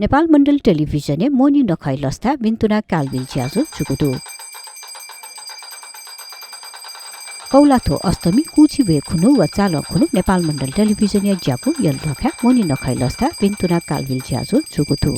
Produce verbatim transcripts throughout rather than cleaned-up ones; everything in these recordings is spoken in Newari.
नेपाल मण्डल टेलिभिजनया मोहनी नखःया लसताय् बिन्तुना कालबिल ज्याझ्वः जूगु दु। कौलाथ्व अष्टमी, कुछि ब्वये खुन्हु व चालं खुन्हु नेपाल मण्डल टेलिभिजनया ज्याकू यल ध्वाखाय् मोहनी नखःया लसताय् बिन्तुना कालबिल ज्याझ्वः जूगु दु।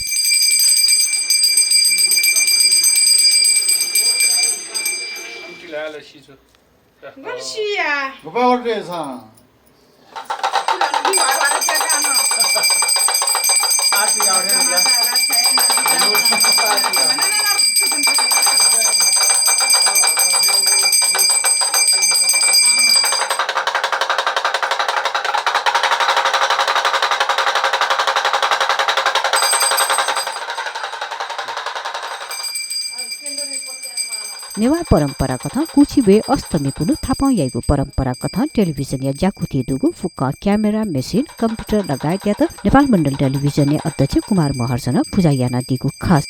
नेवाः परम्परा कथं कुछि ब्वये अष्टमी खुन्हु थापं याइगु परम्परा कथं टेलिभिजनया ज्याकुथि दुगु फुक्कं camera, machine, computer लगायतयात नेपाल मण्डल टेलिभिजनया अध्यक्ष कुमार महर्जनं पुजा यानादीगु खः।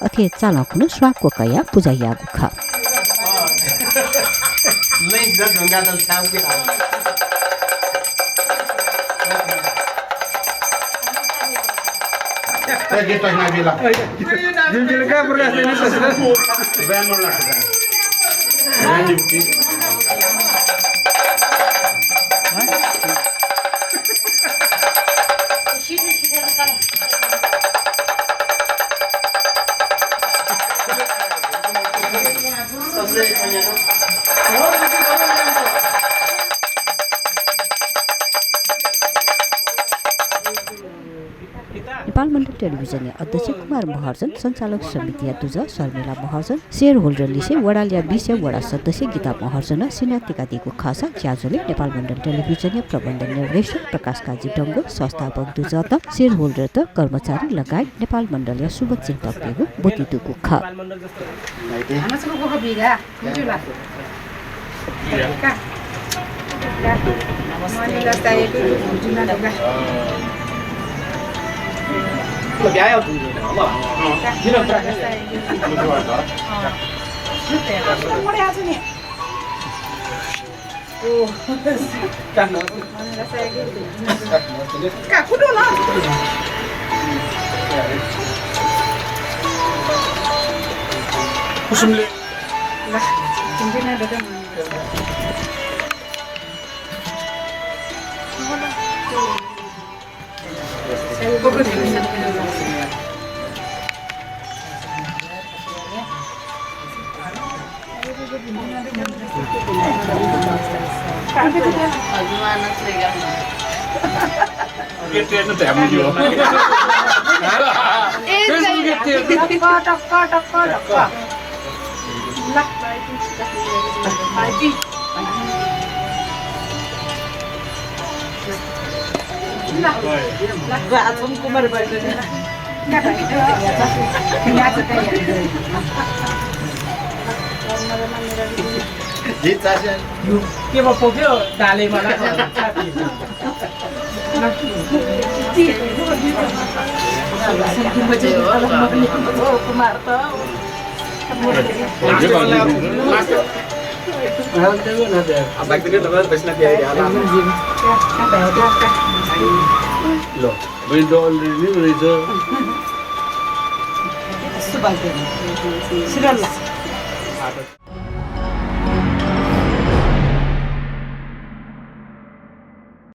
अथे चालं खुन्हु स्वां क्वकयाः पुजा याःगु खः। नेपाल मण्डल टेलिभिजनया अध्यक्ष कुमार महर्जन, सञ्चालक समितिया दुजः शर्मिला महर्जन, shareholder लिसे वडालया बिसया वडा सदस्य गीता महर्जनं सिनातिकादीगु खःसा ज्याझ्वलय् नेपाल मण्डल टेलिभिजनया प्रबन्ध निर्देशक प्रकाश काजी डंगोल, संस्थापक दुजःत, shareholder त, कर्मचारी लगायत नेपाल मण्डलया शुभचिन्तकतय्गु ब्वति दुगु खः। कुसुमले। टक्क, टक्क, टक्क, टक्क। अब बैठक में तो बैठना दिया यार। लो, बहिनी त already नै रहेछ।